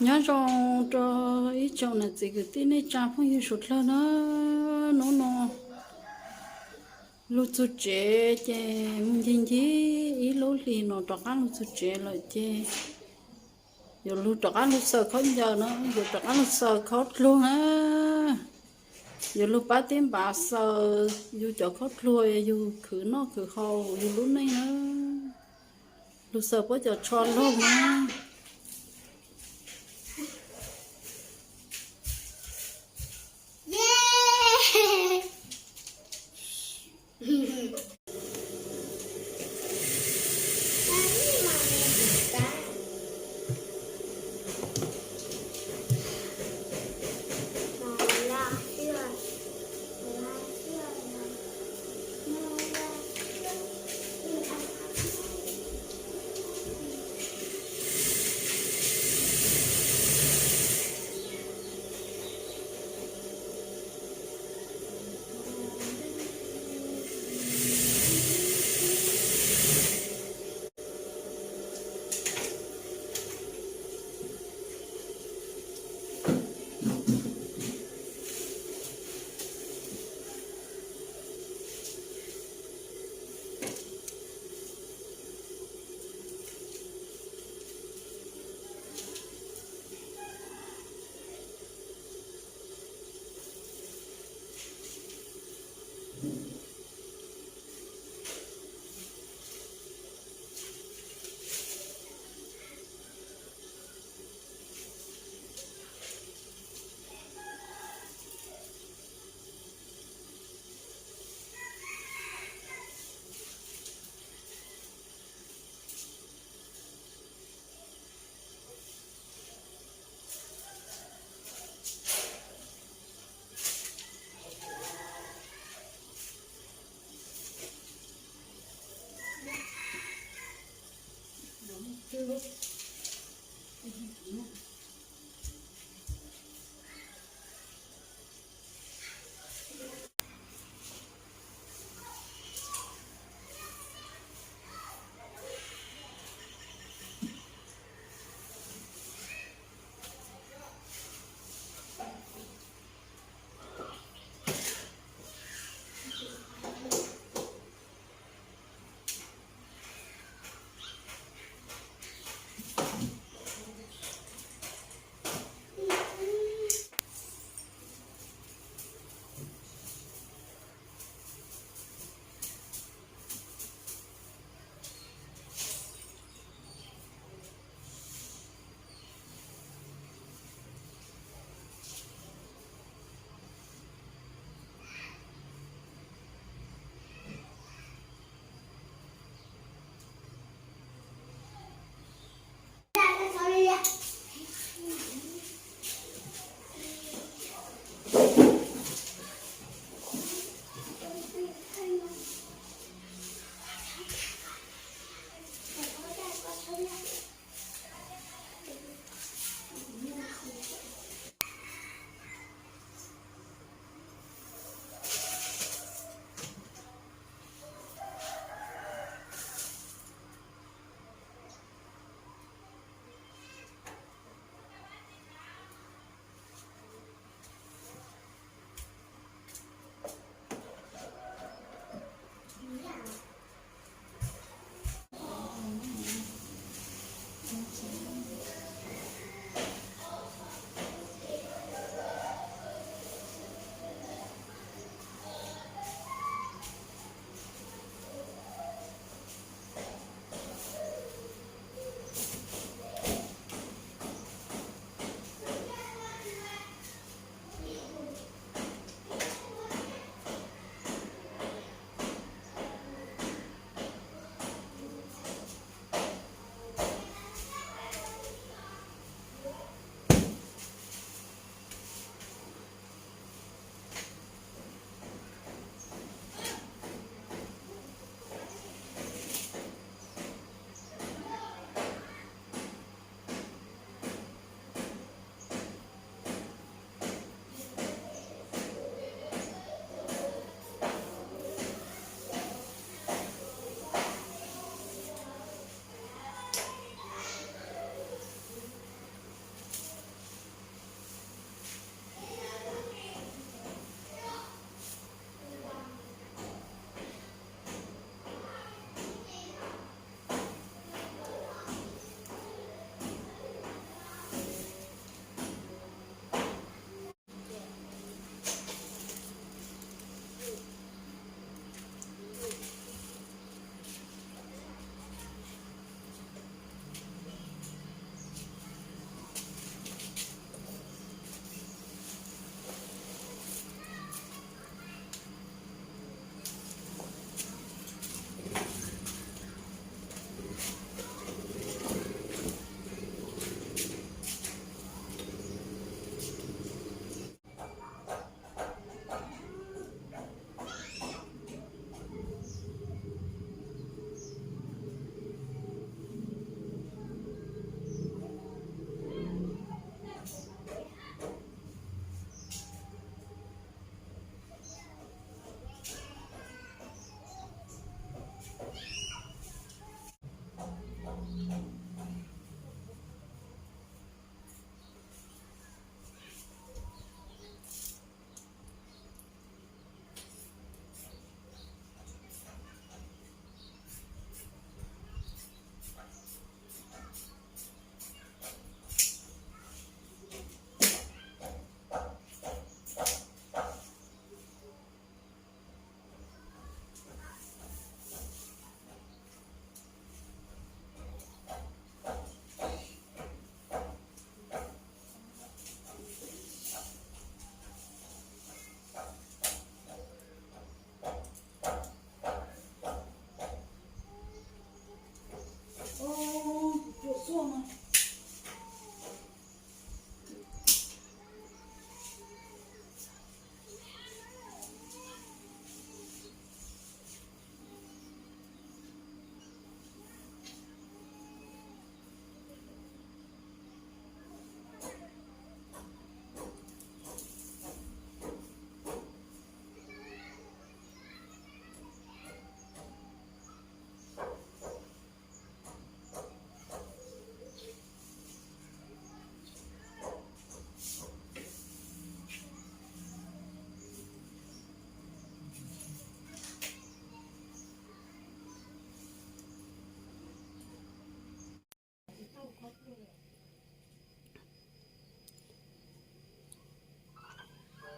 Nyob zoo rau ib tsoom niam txiv kwv tij neej tsa phooj ywg suav dlawg na. Hnub no lug txug tsev ces moog ncig ncig ib lub hlis no rov qab lug txug tsev lawm ces yuav lug rov qab lug xaws khaub ncaws na, yuav rov qab lug xaws khaub dluag na. Yuav lug pab tib npav xaws yug cov khaub dluag yug khwv noj khwv haus yug lub neej na. Lug xaws puab cov tsho laug na.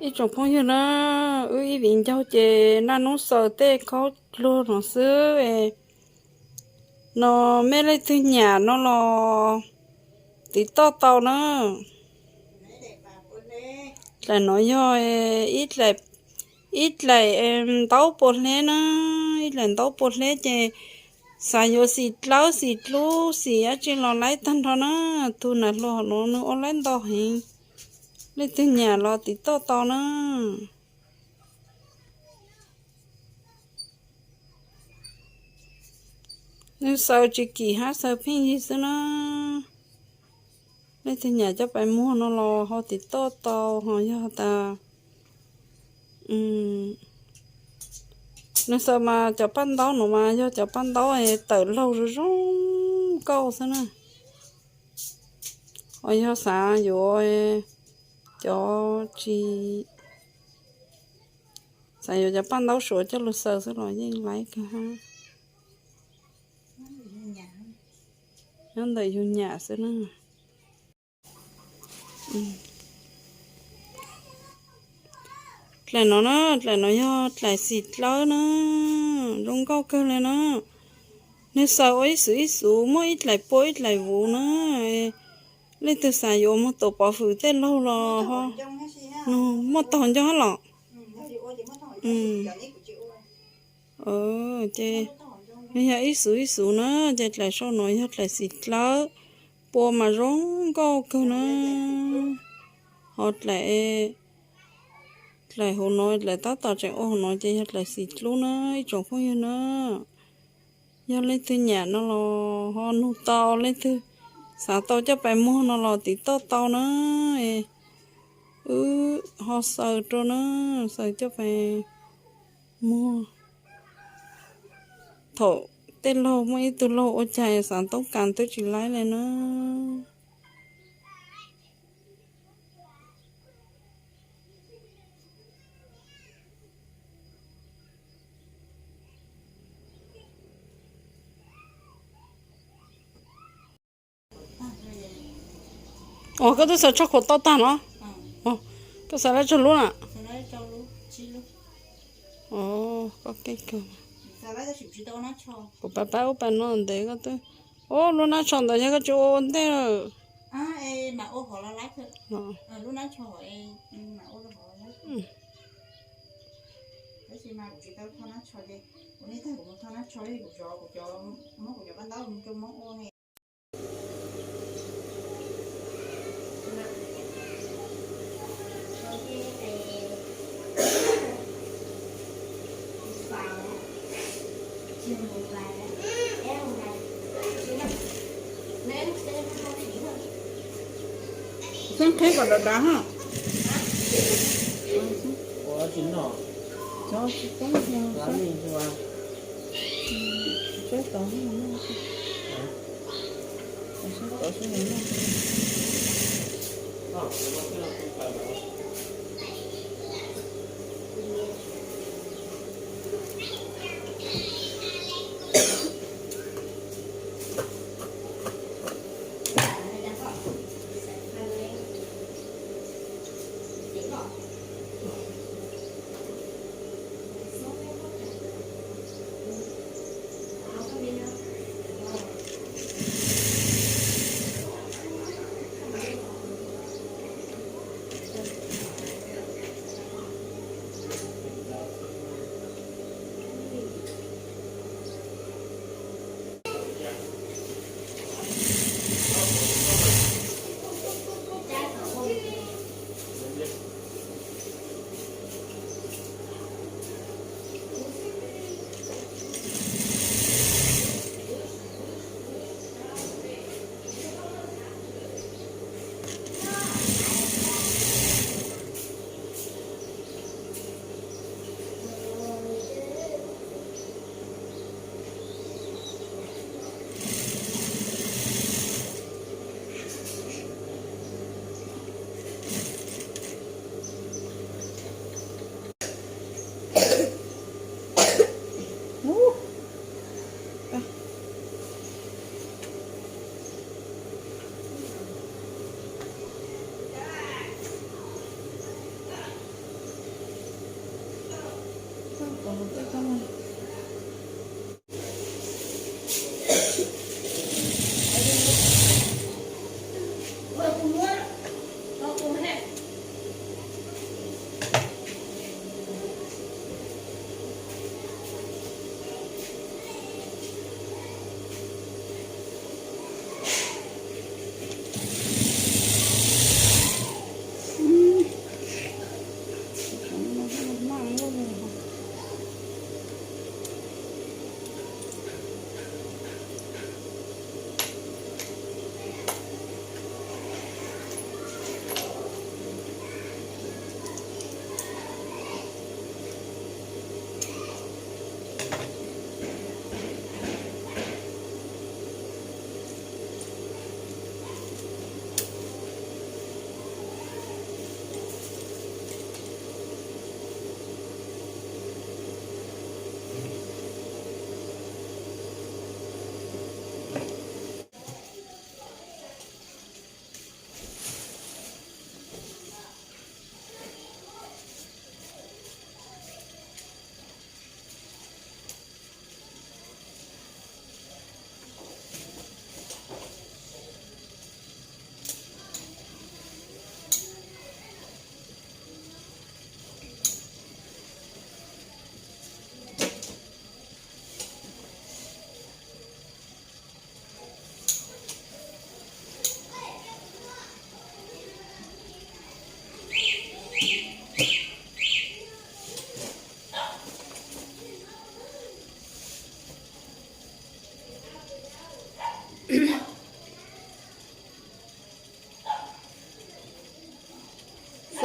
Ib tsoom phooj ywg na, wb ib viv ncaus ces naj nub xaws tej khaub dluag no xwb. No mej leej twg nyam no los tiv toj tau na. Dlaim no yog ib dlaim ntaub pua hleb na, ib dlaim ntaub pua hleb ces xav yuav xim dlawb xim dlub xim dab tsi los laib tag nrho na. Tus nas hluas no nws ua laib ntau heev, leej twg nyam los tiv toj tau na. Nws xaws tsis kim hab xaws pheej yig xwb na. Leej twg nyam coj pais muag no los ho tiv toj tau, ho yog tas nws xaws mas cov paj ntaub no mas yog cov paj ntaub tawm laug zoo zoo nkauj xwb na. Ho yog xav yuav cov tsis, xav yuav cov paj ntaub suav coj lug xaws xwb los yeej laib kawg hab. Nyob ntawm yug nyam xwb na. Dlaim no na, dlaim no yog dlaim xim dlawb na, zoo nkauj kawg li na. Nws xaws ua ib xus ib xus, muaj ib dlaim pua ib dlaim vuv na. Leej twg xav yuav moog tuav pov fwm tej laug los ho, muaj taug ncauj hab los. Ces nws yog ib xus ib xus na, ces dlaim sau no yog dlaim xim dlawb, pua mas zoo nkauj kawg na. Ho dlaim, dlaim hauv no, dlaim tab tom tseem ua hauv no ces yog dlaim xim dlub na, ib tsoom phooj ywg na. Yog leej twg nyam no los ho nug tau, leej twg xav tau coj pais muag no los tiv toj tau na. Wb ho xaws rau na, xaws coj pais muag. Thaum tej laug muaj ib tug laug ua caag xav toob kas twb tsis laib li na. Os, koj twb xaws tshaj khuam tau tag no. Koj xaws lawm tsawg lub na? Koj keej kawg. Kuv pab pab ub pab no ntev koj twb, ub, lub nab tsho ntawd yog koj tsis ua ua ntej lawm. Xeeb qheb kom dav dav ha.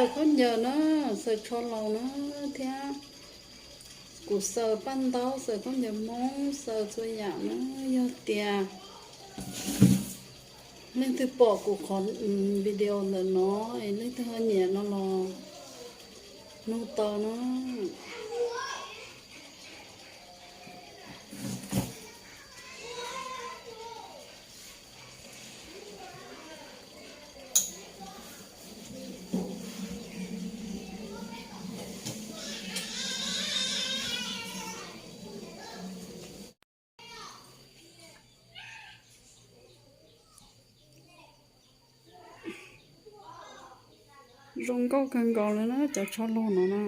Xaws khaub ncaws na, xaws tsho laus na, thiab kuv xaws paj ntaub, xaws khaub ncaws Hmoob, xaws txhua yam na. Yog tias leej twg pom kuv qhov video ntawm no es leej twg ho nyiam no los nug tau na. Zoo nkauj kawg nkaus li na cov tsho laus no na.